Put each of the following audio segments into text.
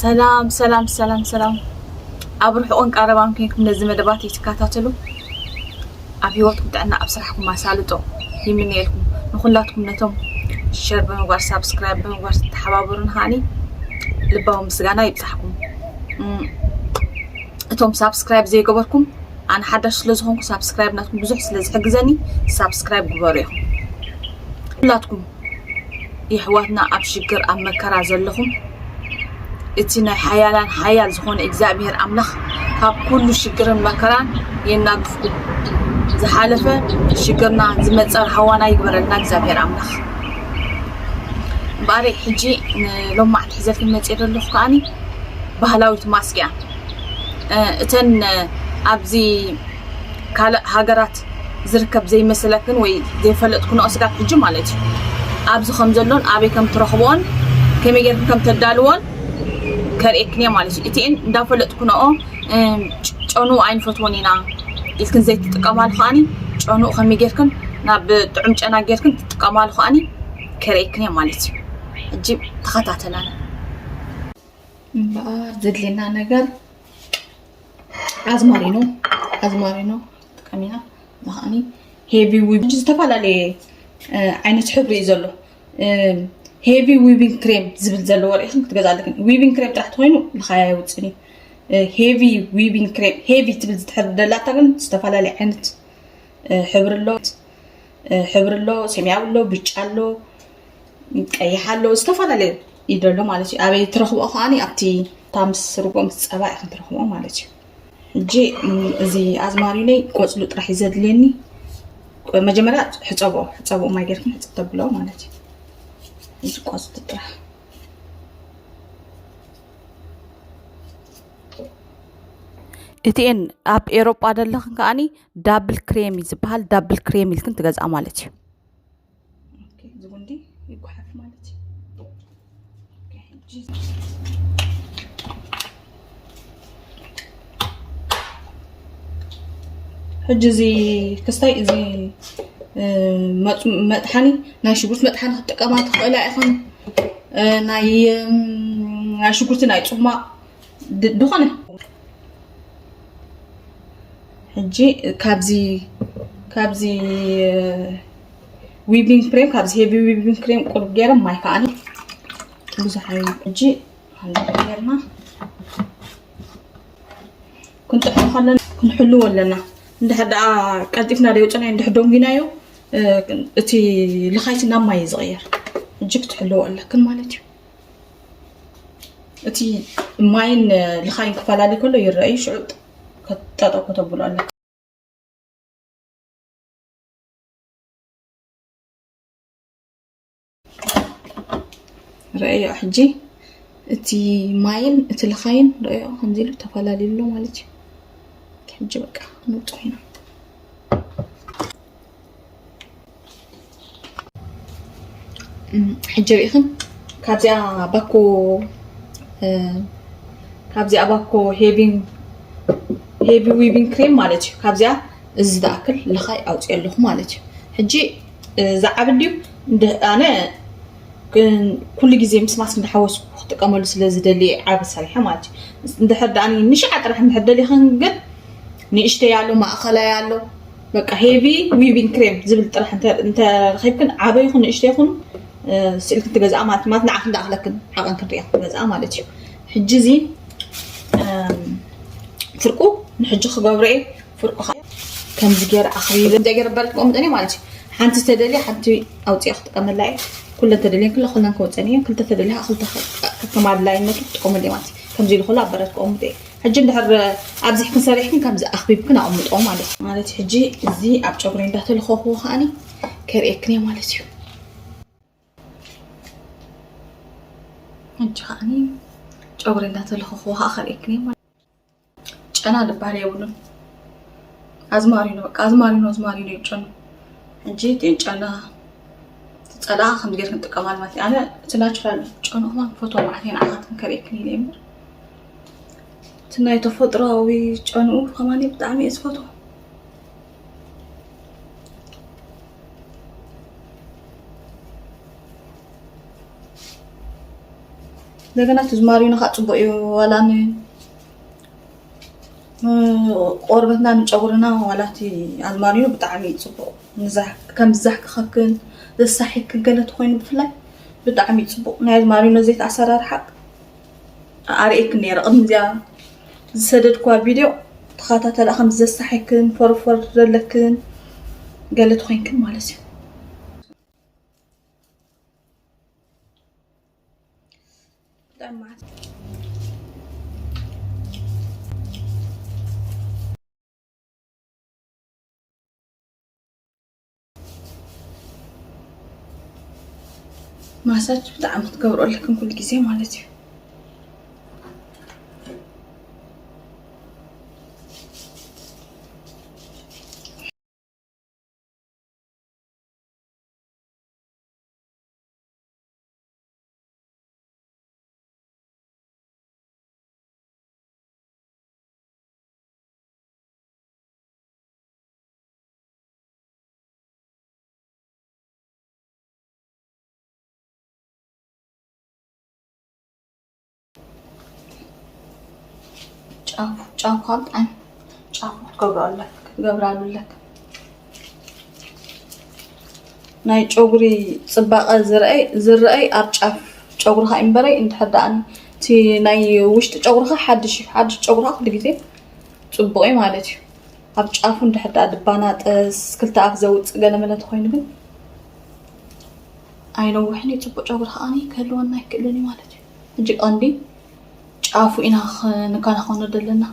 ሰላም ሰላም ሰላም ሰላም። ኣብ ርሑቕን ቀረባን ኮይንኩም ነዚ መደባት እትከታተሉ ኣብ ህይወትኩም ጥዕና ኣብ ስራሕኩም ኣሳልጦ ይምነየልኩም። ንኹላትኩም ነቶም ሸር ብምግባር ሳብስክራይብ ብምግባር ዝተሓባበሩን ሃኒ ልባዊ ምስጋና ይብጻሕኩም። እም፣ እቶም ሳብስክራይብ ዘይገበርኩም ኣነ ሓዳሽ ስለ ዝኾንኩ ሳብስክራይብ ናትኩም ብዙሕ ስለ ዝሕግዘኒ ሳብስክራይብ ግበሩ ኢኹም። ኩላትኩም የሕዋትና ኣብ ሽግር ኣብ መከራ ዘለኹም እቲ ናይ ሓያላን ሓያል ዝኾነ እግዚኣብሔር ኣምላኽ ካብ ኩሉ ሽግርን መከራን የናግፍኩም። ዝሓለፈ ሽግርና ዝመጸ ረሃዋና ይግበረልና እግዚኣብሔር ኣምላኽ። እምበኣረይ ሕጂ ንሎማዕቲ ሒዘልክን መጽየ ዘለኹ ከኣኒ ባህላዊት ማስክ እያ። እተን ኣብዚ ካልእ ሃገራት ዝርከብ ዘይመሰለክን ወይ ዘይፈለጥክንኦ ስጋብ ሕጂ ማለት እዩ ኣብዚ ከም ዘሎን ኣበይ ከም ትረኽብኦን ከመይ ጌርክን ከም ተዳልዎን ከርእየክን እየ ማለት እዩ። እቲኤን እንዳፈለጥክንኦ ጨኑ ኣይንፈትዎን ኢና ኢልክን ዘይትጥቀማሉ ከኣኒ ጨኑ ከመይ ጌርክን ናብ ጥዑም ጨና ጌርክን ትጥቀማሉ ከኣኒ ከርእየክን እየ ማለት እዩ። ሕጂ ተኸታተላና። እምበኣር ዘድልየና ነገር ኣዝማሪኖ ኣዝማሪኖ ጥቀሚና። ብኸኣኒ ሄቪ ዊብ ዝተፈላለየ ዓይነት ሕብሪ እዩ ዘሎ። ሄቪ ዊቪንግ ክሬም ዝብል ዘለዎ ርኢኽን ክትገዛ ኣለክን። ዊቪንግ ክሬም ጥራሕ ተኮይኑ ልኻያ ይውፅን እዩ። ሄቪ ዊቪንግ ክሬም ሄቪ ትብል ዝትሕር ደላታ ግን ዝተፈላለየ ዓይነት ሕብሪ ኣሎ። ሕብሪ ኣሎ፣ ሰማያዊ ኣሎ፣ ብጫ ኣሎ፣ ቀይሕ ኣሎ፣ ዝተፈላለየ እዩ ዘሎ ማለት እዩ። ኣበይ ትረኽብኦ ከዓኒ ኣብቲ እታ ምስ ርጎ ምስ ፀባ ኢኹም ትረኽብኦ ማለት እዩ። ሕጂ እዚ ኣዝማሪኖይ ቆፅሉ ጥራሕ እዩ ዘድልየኒ። መጀመርያ ሕፀቦ ሕፀቦ ማይ ጌርኩም ሕፅብ ተብሎ ማለት እዩ። እዚ ቆፅሉ ጥራሕ እቲኤን ኣብ ኤሮጳ ዘለኽን ከዓኒ ዳብል ክሬም እዩ ዝበሃል። ዳብል ክሬም ኢልክን ትገዝኣ ማለት እዩ። እዚ ጉንዲ ይጓሓፍ ማለት እዩ። ሕጂ እዚ ክስታይ እዚ መጥሓኒ ናይ ሽጉርቲ መጥሓኒ ክትጥቀማ ትኽእላ ኢኹም። ናይ ናይ ሽጉርቲ ናይ ፁማቕ ዝኾነ ሕጂ ካብዚ ካብዚ ዊቪንግ ክሬም ካብዚ ሄቪ ዊቪንግ ክሬም ቁሩብ ገይረ ማይ ከዓኒ ብዙሕ ሕጂ ጌርና ክንጥሕኑ ከለና ክንሕልዎ ኣለና። እንድሕር ደኣ ቀልጢፍና ደይውፅናዮ እንድሕር ደንጊናዮ እቲ ልኻይቲ ናብ ማይ እዩ ዝቕየር። ሕጂ ክትሕልዎ ኣለክን ማለት እዩ። እቲ ማይን ልኻይን ክፈላለ ከሎ ይረኣዩ ሽዑ ጠጠው ከተብሉ ኣለካ። ረእዮ ሕጂ እቲ ማይን እቲ ልኻይን ረእዮ ከምዚ ኢሉ ተፈላለዩ ኣሎ ማለት እዩ። ሕጂ በቃ ንውጡ ኢና። ሕጂ ርኢኽን ካብዚኣ ባኮ ካብዚኣ ባኮ ሄቪ ዊቪንግ ክሬም ማለት እዩ። ካብዚኣ እዚ ዝኣክል ልኻይ ኣውፅኦ ኣለኹ ማለት እዩ። ሕጂ ዝዓብ ድዩ ኣነ ኩሉ ግዜ ምስ ማስክ እንዳሓወስኩ ክጥቀመሉ ስለ ዝደሊ ዓብ ሰሪሐ ማለት እዩ። እንድሕር ደኣ ንሽዓ ጥራሕ እንድሕር ደሊኽን ግን ንእሽተይ ኣሎ፣ ማእኸላይ ኣሎ፣ በቃ ሄቪ ዊቪንግ ክሬም ዝብል ጥራሕ እንተረኺብክን ዓበይ ይኹን ንእሽተይ ይኹን ስእልክን ትገዝኣ ማለት ማለት ንዓኽን ዝኣኽለክን ዓቐን ክንሪኣ ክትገዝኣ ማለት እዩ። ሕጂ እዚ ፍርቁ ንሕጂ ክገብሮ እየ። ፍርቁ ከምዚ ገይረ ኣኽቢበ እንታይ ገይረ በረት ክቕምጠን ማለት እዩ። ሓንቲ ተደልየ ሓንቲ ኣውፅኦ ክጥቀመላ እየ። ኩለን ተደልየን ክለ ኩለን ከውፀን እየን። ክልተ ተደልየ ክልተ ከከም ኣድላይነቱ ክጥቀመሉ እየ ማለት እዩ። ከምዚ ኢሉ ኩሉ ኣብ በረት ክቕምጦ እየ። ሕጂ እንድሕር ኣብዚሕክን ሰሪሕክን ከምዚ ኣኽቢብክን ኣቕምጦ ማለት እዩ። ማለት ሕጂ እዚ ኣብ ጨጉሪ እንዳተለኸኽዎ ከዓኒ ከርእየክን እየ ማለት እዩ። ሕጂ ከዓኒ ጨጉሪ እንዳተለኸኽዎ ከዓ ከርእየክን እየ ማለት ጨና ዝበሃል የብሉን። ኣዝማሪኖ በቃ ኣዝማሪኖ ኣዝማሪኖ እዩ ጨኑ። ሕጂ እቲን ጨና ትጸልኣ ከም ጌር ክንጥቀማል ማለት እዩ። ኣነ እቲ ናቹራል ጨኑ ከማን ፈትዎ ማለት እዩ። ንዓኻትክን ከርእየክን ኢለ እምበር እቲ ናይ ተፈጥሮኣዊ ጨንኡ ከማን ብጣዕሚ እየ ዝፈትዎ። እንደገና እቲ ዝማሪኖ ከዓ ፅቡቅ እዩ። ዋላ ን-፣ ንቆርበትና ንጨጉርና ዋላ እቲ ኣዝማሪኖ ብጣዕሚ እዩ ፅቡቅ። ንዛሕ-፣ ከም ዝዛሕክኸክን ዘሳሒክን ገለ ተኮይኑ ብፍላይ ብጣዕሚ እዩ ፅቡቅ። ናይ ኣዝማሪኖ ዘይት ኣሰራርሓ ኣርእየክን ነይረ። ቅድሚ እዚኣ ዝሰደድኳ ቪድዮ ተኸታተላ ከም ዘሳሒክን ፎርፎር ዘለክን ገለ ተኮይንክን ማለት እዩ። ብጣዕሚ መዓት። ማሳጅ ብጣዕሚ ክትገብሮ ኣለክን ኩሉ ግዜ ማለት እዩ። ጫፉ፣ ጫፉ ከዓ ብጣዕሚ ጫፉ ክትገብሮ ኣለክ-፣ ክትገብራሉ ኣለክ። ናይ ጨጉሪ ፅባቐ ዝረኣይ፣ ዝረኣይ ኣብ ጫፍ ጨጉርኻ እዩ እምበረይ፣ እንድሕር ደኣ እቲ ናይ ውሽጢ ጨጉርኻ ሓድሽ እዩ። ሓድሽ ጨጉርኻ ኩሉ ግዜ ፅቡቕ እዩ ማለት እዩ። ኣብ ጫፉ እንድሕር ደኣ ድባናጠስ፣ ክልተ ኣፍ ዘውፅእ ገለ መለ እንተኾይኑ ግን ኣይነውሕን እዩ። ፅቡቅ ጨጉሪ ከዓኒ ክህልወና ኣይክእልን እዩ ማለት እዩ። ሕጂ ቀንዲ ጫፉ ኢና ኽ-፣ ንከናኸኖ ዘለና።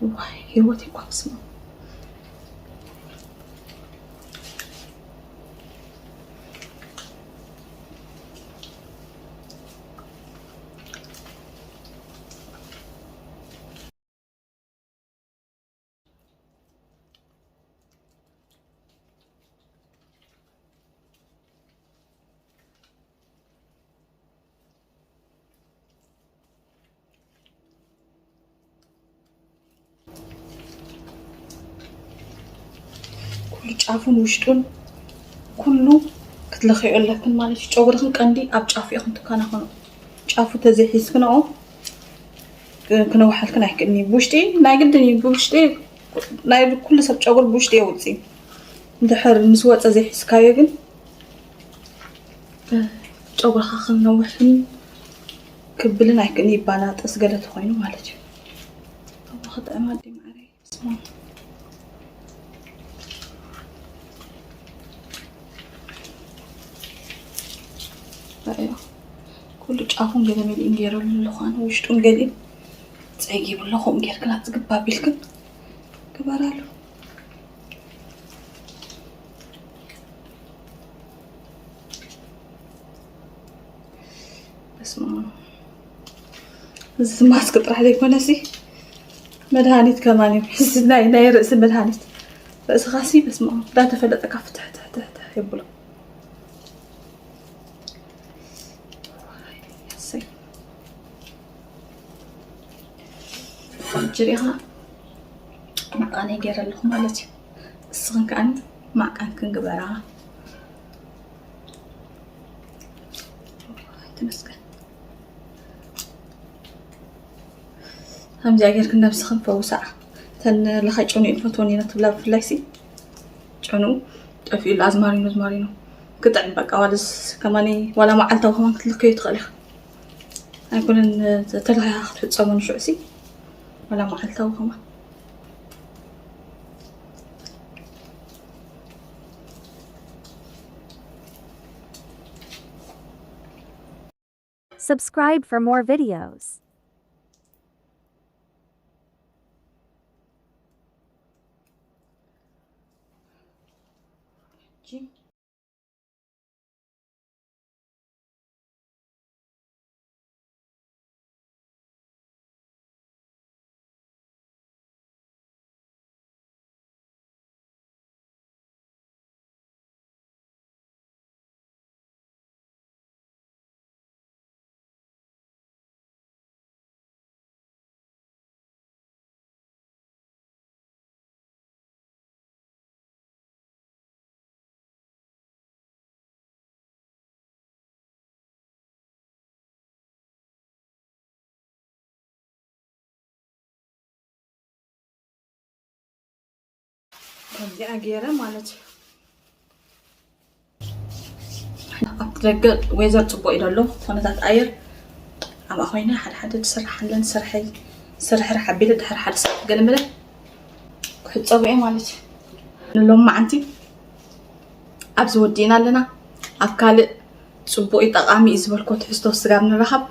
ዋይ፣ ህይወት እኮ ስማ። ኩሉ ጫፉን ውሽጡን ኩሉ ክትለኽዮ ኣለክን ማለት እዩ። ጨጉርኽን ቀንዲ ኣብ ጫፉ ኢኽን ትከናኸኖ። ጫፉ ተዘይሒዝክንኦ ክ-፣ ክነውሓልክን ኣይክእልን እዩ። ብውሽጢ ናይ ግድን እዩ። ብውሽጢ ናይ ኩሉ ሰብ ጨጉር ብውሽጢ የውፅእ። እንድሕር ምስ ወፀ ዘይሒዝካዮ ግን ጨጉርኻ ክነውሕን ክብልን ኣይክእልን፣ ይባናጠስ ገለ ተኾይኑ ማለት እዩ። እዋ ክጥዕም ኣዲ ማዕረይ። በስመ ኣብ። ረኣዮ። ኩሉ ጫፉን ገለ መሊእን ገይረሉ ኣለኹ ኣነ፣ ውሽጡን ገሊእን ጸጊቡ ኣሎ። ከምኡ ጌርክን ኣጽግብ ኣቢልክን ግበራሉ። በስመ ኣብ። እዚ ማስክ ጥራሕ ዘይኮነሲ መድሃኒት ከማን እዩ። እዚ ናይ፣ ናይ ርእሲ መድሃኒት። ርእስኻሲ በስመ ኣብ እንዳተፈለጠካ ፍትሕ ትሕ ትሕ ትሕ የብሎ። እሰይ። ሕጂ ሪኢኻ ማዕቃነይ ገይረ ኣለኹ ማለት እዩ። እስኽን ከኣ ማዕቃንክን ግበራ። ተመስገን። ከምዚኣ ጌርክን ነብስኽን ፈውሳኣ። እተን ለኻይ ጨኑ እየን ፈትወን ኢና ትብላ ብፍላይ ሲ ጨኑ ጠፊኡ ኣሎ። ኣዝማሪኖ፣ ኣዝማሪኖ ክጥዕም በቃ። ዋላስ ከማኒ ዋላ መዓልታዊ ከማን ክትልከዮ ትኽእል ኢኻ። ኣይኮነን ተለኺኻ ክትሕጸቦ ንሽዑ ሲ ዋላ መዓልታዊ ከማን። Subscribe for more videos. ከምዚኣ ገይረ ማለት እዩ። ኣብቲ ደገ ዌዘር ፅቡቅ እዩ ዘሎ፣ ኩነታት ኣየር ኣብኣ ኮይነ ሓደ ሓደ ዝስራሕ ኣለኒ፣ ስርሐይ ስርሕርሕ ኣቢለ ድሕሪ ሓደ ሰዓት ገለ መለ ክሕፀቡ እየ ማለት እዩ። ንሎሚ መዓንቲ ኣብዚ ወዲእና ኣለና። ኣብ ካልእ ፅቡቅ እዩ፣ ጠቃሚ እዩ ዝበልኮ ትሕዝቶ ስጋብ ንራኸብ።